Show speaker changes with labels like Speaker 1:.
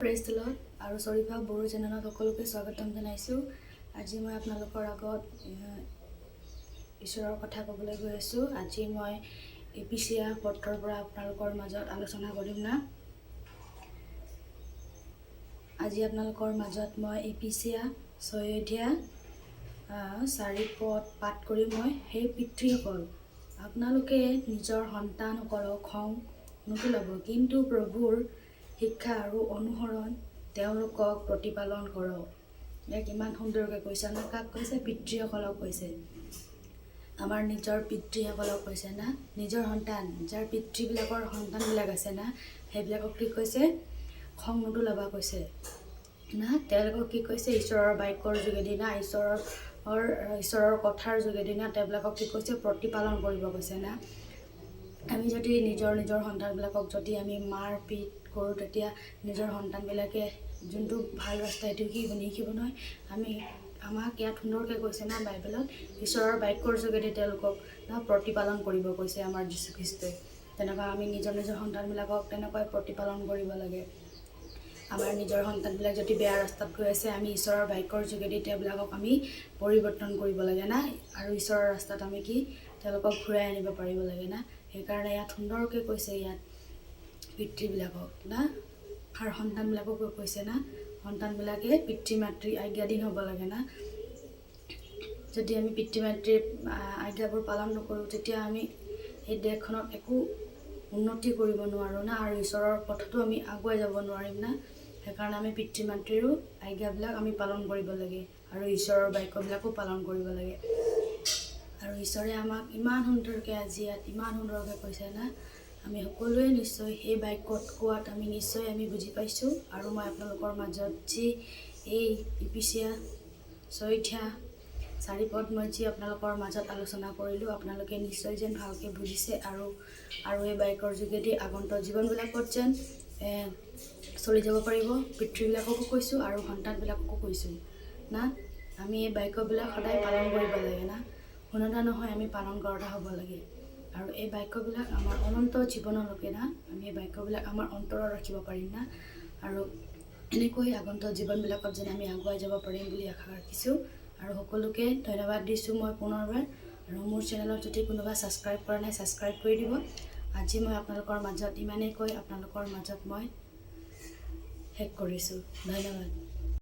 Speaker 1: Praise the lord আৰু চৰিফা বড়ো চেনেলত সকলোকে স্বাগতম জনাইছোঁ। আজি মই আপোনালোকৰ আগত ঈশ্বৰৰ কথা ক'বলৈ গৈ আছোঁ। আজি মই ইপিচিয়া পত্ৰৰ পৰা আপোনালোকৰ মাজত আলোচনা কৰিম না। আজি আপোনালোকৰ মাজত মই ইপিচিয়া 6 অধ্যায় 4 পদ পাঠ কৰি মই। হে পিতৃসকল, আপোনালোকে নিজৰ সন্তানসকলক খং নুতুলাব, কিন্তু প্ৰভুৰ শিক্ষা আৰু অনুসৰণ তেওঁলোকক প্ৰতিপালন কৰক। ইয়াক ইমান সুন্দৰকৈ কৈছে না। কাক কৈছে? পিতৃসকলক কৈছে, আমাৰ নিজৰ পিতৃসকলক কৈছে না। নিজৰ সন্তান, যাৰ পিতৃবিলাকৰ সন্তানবিলাক আছে না, সেইবিলাকক কি কৈছে? খং নুতুলাবা কৈছে না। তেওঁলোকক কি কৈছে? ঈশ্বৰৰ বাক্যৰ যোগেদি না, ঈশ্বৰৰ কথাৰ যোগেদি না, তেওঁবিলাকক কি কৈছে? প্ৰতিপালন কৰিব কৈছে না। আমি যদি নিজৰ নিজৰ সন্তানবিলাকক যদি আমি মাৰ পিট কৰোঁ, তেতিয়া নিজৰ সন্তানবিলাকে যোনটো ভাল ৰাস্তা, সেইটো কি নিশিকিব নহয়। আমাক ইয়াত সুন্দৰকৈ কৈছে না, বাইবেলত ঈশ্বৰৰ বাক্যৰ যোগেদি তেওঁলোকক না প্ৰতিপালন কৰিব কৈছে আমাৰ যীশুখ্ৰীষ্টই। তেনেকুৱা আমি নিজৰ নিজৰ সন্তানবিলাকক তেনেকুৱাই প্ৰতিপালন কৰিব লাগে। আমাৰ নিজৰ সন্তানবিলাক যদি বেয়া ৰাস্তাত গৈ আছে, আমি ঈশ্বৰৰ বাক্যৰ যোগেদি তেওঁবিলাকক আমি পৰিৱৰ্তন কৰিব লাগে না আৰু ঈশ্বৰৰ ৰাস্তাত আমি কি তেওঁলোকক ঘূৰাই আনিব পাৰিব লাগে না। সেইকাৰণে ইয়াত সুন্দৰকৈ কৈছে ইয়াত পিতৃবিলাকক না আৰু সন্তানবিলাককো কৈছে না। সন্তানবিলাকে পিতৃ মাতৃ আজ্ঞাধীন হ'ব লাগে না। যদি আমি পিতৃ মাতৃৰ আজ্ঞাবোৰ পালন নকৰোঁ, তেতিয়া আমি এই দেশখনত একো উন্নতি কৰিব নোৱাৰোঁ না আৰু ঈশ্বৰৰ পথতো আমি আগুৱাই যাব নোৱাৰিম না। সেইকাৰণে আমি পিতৃ মাতৃৰো আজ্ঞাবিলাক আমি পালন কৰিব লাগে আৰু ঈশ্বৰৰ বাক্যবিলাকো পালন কৰিব লাগে। আৰু ঈশ্বৰে আমাক ইমান সুন্দৰকৈ আজি ইয়াত ইমান সুন্দৰকৈ কৈছে না। আমি সকলোৱে নিশ্চয় সেই বাক্যত কোৱাত আমি নিশ্চয় আমি বুজি পাইছোঁ। আৰু মই আপোনালোকৰ মাজত যি এই ইপিচিয়া 6 অধ্যায় 4 পদ মই যি আপোনালোকৰ মাজত আলোচনা কৰিলোঁ, আপোনালোকে নিশ্চয় যেন ভালকৈ বুজিছে আৰু আৰু এই বাক্যৰ যোগেদি আগন্তুক জীৱনবিলাকত যেন চলি যাব পাৰিব। পিতৃবিলাককো কৈছোঁ আৰু সন্তানবিলাককো কৈছোঁ না, আমি এই বাক্যবিলাক সদায় পালন কৰিব লাগে না। শুনতা নহয়, আমি পালন কৰোঁতা হ'ব লাগে। আৰু এই বাক্যবিলাক আমাৰ অনন্ত জীৱনলৈকে না, আমি এই বাক্যবিলাক আমাৰ অন্তৰত ৰাখিব পাৰিম না আৰু এনেকৈ আগন্তুক জীৱনবিলাকত যেন আমি আগুৱাই যাব পাৰিম বুলি আশা ৰাখিছোঁ। আৰু সকলোকে ধন্যবাদ দিছোঁ মই পুনৰবাৰ। আৰু মোৰ চেনেলত যদি কোনোবা ছাবস্ক্ৰাইব কৰা নাই, ছাবস্ক্ৰাইব কৰি দিব। আজি মই আপোনালোকৰ মাজত ইমানেই কৈ আপোনালোকৰ মাজত মই শেষ কৰিছোঁ। ধন্যবাদ।